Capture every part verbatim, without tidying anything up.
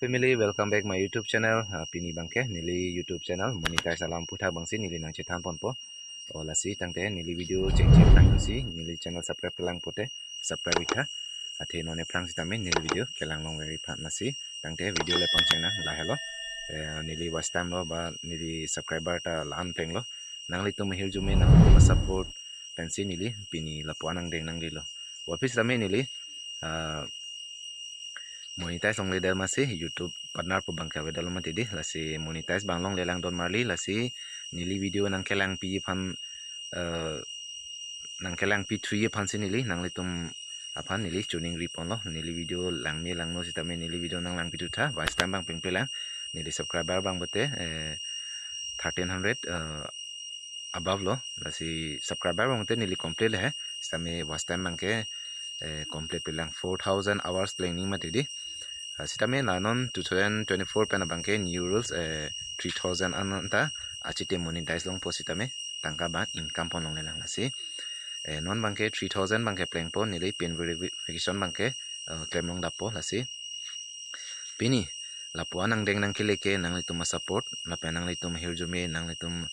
family, welcome back my YouTube channel. Ah, pini abangke neli YouTube channel monetize alam aphuthak abangsi neli nangchethan ponpo. O lasi tangte neli video chengcheng tangsi neli channel subscribe kelang pote subscribe itha. Athe non aphrang sitame neli video kelang longverji aphan, lasi tangte video le pangcheng nang lahelo. Eh, neli watch time lo ba neli subscriber ta la-an plenglo. Nanglitum ahirjume nanglitum support pensi neli pini lapu-an angdeng nanglelo. Wapis tame neli, ah, monetize longledet masi YouTube partner pu abangke avedetlo mati di, lasi monetize abang longlelang don marli, lasi neli video nangkelangpi aphan, eh, nangkelangpi thuji aphansi neli nanglitum aphan neli choningri ponlo. Neli video langme langno sitame neli video nanglangpi thutha, watch time abang plengplelang, neli subscriber abang pote, eh, thirteen hundred, eh, above lo, lasi subscriber abang pote neli complete le he, sitame watch time abangke, eh, complete plelang, four thousand hours plengji mati di. Ah, sitame la non two thousand twenty-four pen abangke new rules, eh, three thousand an anta achite monetize longpo sitame tangka abang income pon longlelang, lasi, eh, non abangke three thousand abangke plengpo, neli pin verification abangke, eh, klem longdappo, lasi pini lapu-an angdeng nangkele ke nanglitum asupport lapen nanglitum ahirjume nanglitum,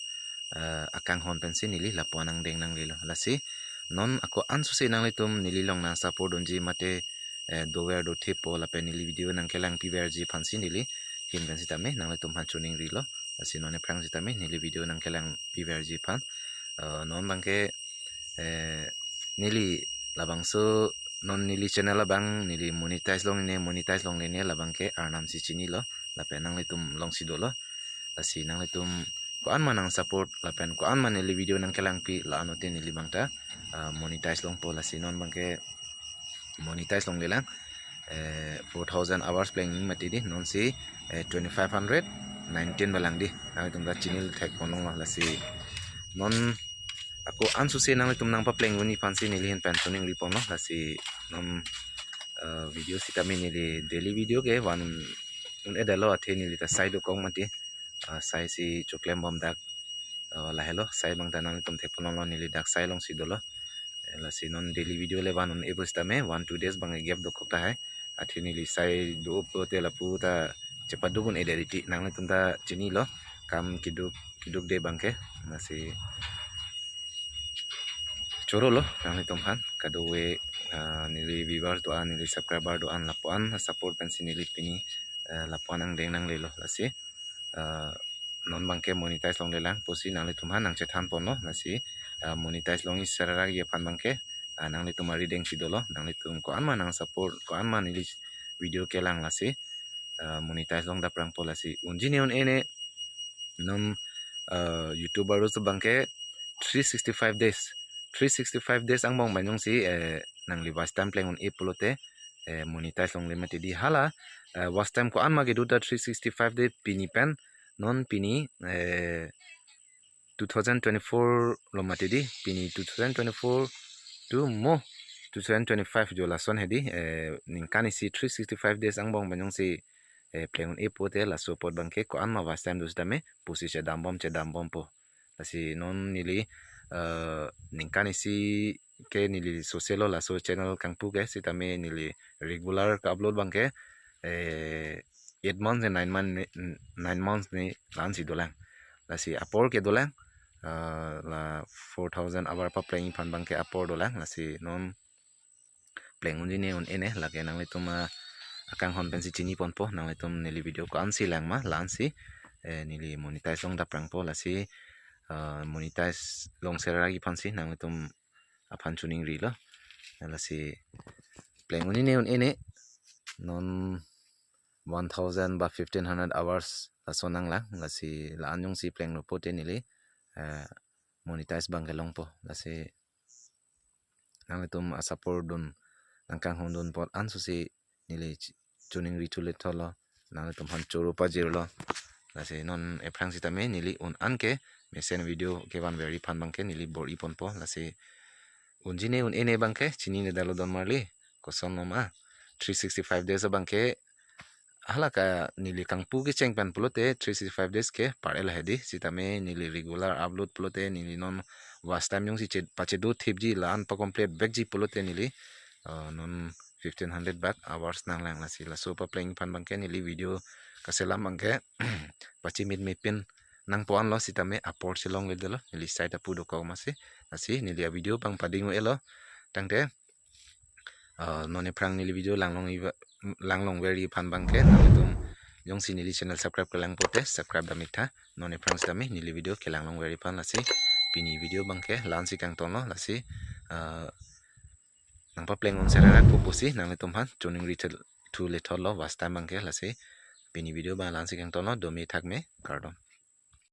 eh, akanghon pensi neli lapu-an angdeng nanglelo, lasi non ako-an susi nanglitum neli along nangsupport dunji mate, eh, dover dothippo lapen neli video nangkelangpiverji aphansi neli ahin pen sitame nanglitum aphan choningrilo, lasi non aphrang sitame neli video nangkelangpiverji aphan, eh, non abangke, eh, neli labangso non neli channel abang neli monetize longle ne monetize longle ne labangke Arnam si chinilo, lapen nanglitum alongsi dolo, lasi nanglitum ko-an ma nangsupport lapen ko-an ma neli video nangkelangpi la-an pote neli abang ta, ah, monetize longpo, lasi non abangke monetize longlelang, eh, four thousand hours plengji mati di, nonsi, eh, twenty-five hundred nineteen balang di, nanglitum ta chinine thekpon longlo, lasi non ako-an susi nanglitum nangpapleng dunji aphansi neli ahin pen choningri ponlo, lasi non, eh, video sitame neli daily video ke van un-edetlo, athe neli ta sai dokok mati, ah, saisi choklembom dak, ah, lahelo, sai abang ta nanglitum thekpon longlo, neli dak sai alongsi dolo. Eh, lasi non daily video le van un-epo sitame one two days abang gap dokok tahai. Athe neli sai do pote lapu ta chepado un-edet riti, nanglitum ta chinilo, kam keduk keduk de abangke, lasi chorolo nanglitum aphan kadokave, ah, neli viewers do-an, neli subscriber do-an, lapu-an support pensi neli pini, eh, lapu-an angdeng nanglelo, lasi, eh, non abangke monetize longlelang pusi nanglitum aphan nangchethan ponlo, lasi, eh, monetize longji serarji aphan abangke, ah, nanglitum arideng si dolo, nanglitum ko-an ma nangsupport, ko-an ma neli video kelang, lasi, eh, monetize longdap prangpo, lasi unji ne un-e ne non, eh, YouTuber rules abangke three sixty-five days, three sixty-five days angbong pen jongsi, eh, nangli watch time pleng un-e pulote, eh, monetize longle mati di, hala, eh, watch time ko-an ma kedo ta three sixty-five day pini pen, non pini, eh, two thousand twenty-four lo mati di, pini two thousand twenty-four to mo two thousand twenty-five jo lason hedi, eh, ningkan isi three sixty-five days angbong pen jongsi, eh, pleng un-e pote laso apot abangke ko-an ma watch time do sitame pusi chedambom chedambompo. Lasi non neli, eh, ningkan isi ke neli soselo laso channel kangpu ke, sitame neli regular ka-upload abangke, eh, eight months ne nine month ne, nine months ne la-ansi dolang. Lasi apor ke dolang, eh, la four thousand hour paplengji aphan abangke apor dolang, lasi non pleng unji ne un-e ne, lake nanglitum, ah, akanghon pensi chini ponpo, nanglitum neli video ko-ansi lang ma, la-ansi, eh, neli monetize longdap prangpo, lasi, ah, monetize long serarji aphansi nanglitum aphan choningrilo, lasi pleng unji ne un-e ne, non one thousand ba fifteen hundred hours laso nanglang, lasi la-an jongsi plenglo pote neli, eh, monetize abangke longpo, lasi nanglitum asupport dun, nangkanghon dun apot ansusi neli ch-, choningri thulet tholo, nanglitum aphan choro pajirlo. Lasi non aphrang sitame neli un-an ke mesen video kevanverji aphan abangke neli bor-i ponpo, lasi unji ne un-e ne abangke chinine detlo don marli, koson nom a, three sixty-five days abangke hala ka neli kangpu kecheng pen pulote three sixty-five days ke par-el hedi, sitame neli regular upload pulote neli non watch time jongsi che-, pachedo thipji la-an pacomplete vekji pulote neli, eh, non fifteen hundred baht hours nanglang. Lasi laso papleng aphan abangke neli video kaselam abangke pachimit mepin nangpo-anlo sitame apor chelongledetlo, neli side apu dokok masi. Lasi neli avideo abang pading-o-elo. Tangte, ah, non aphrang neli video langlong iva-, langlongverji aphan abangke nanglitum jongsi neli channel subscribe kelang pote subscribe dam-iktha. Non aphrang sitame neli video kelanglongverji aphan. Lasi pini video abangke la-ansi kangtonlo. Lasi, ah, nangpapleng-un serarak pu pusi nanglitum aphan choningri thu lethotlo last time abangke. Lasi pini video abang la-ansi kangtonlo, dome thakme, kardom.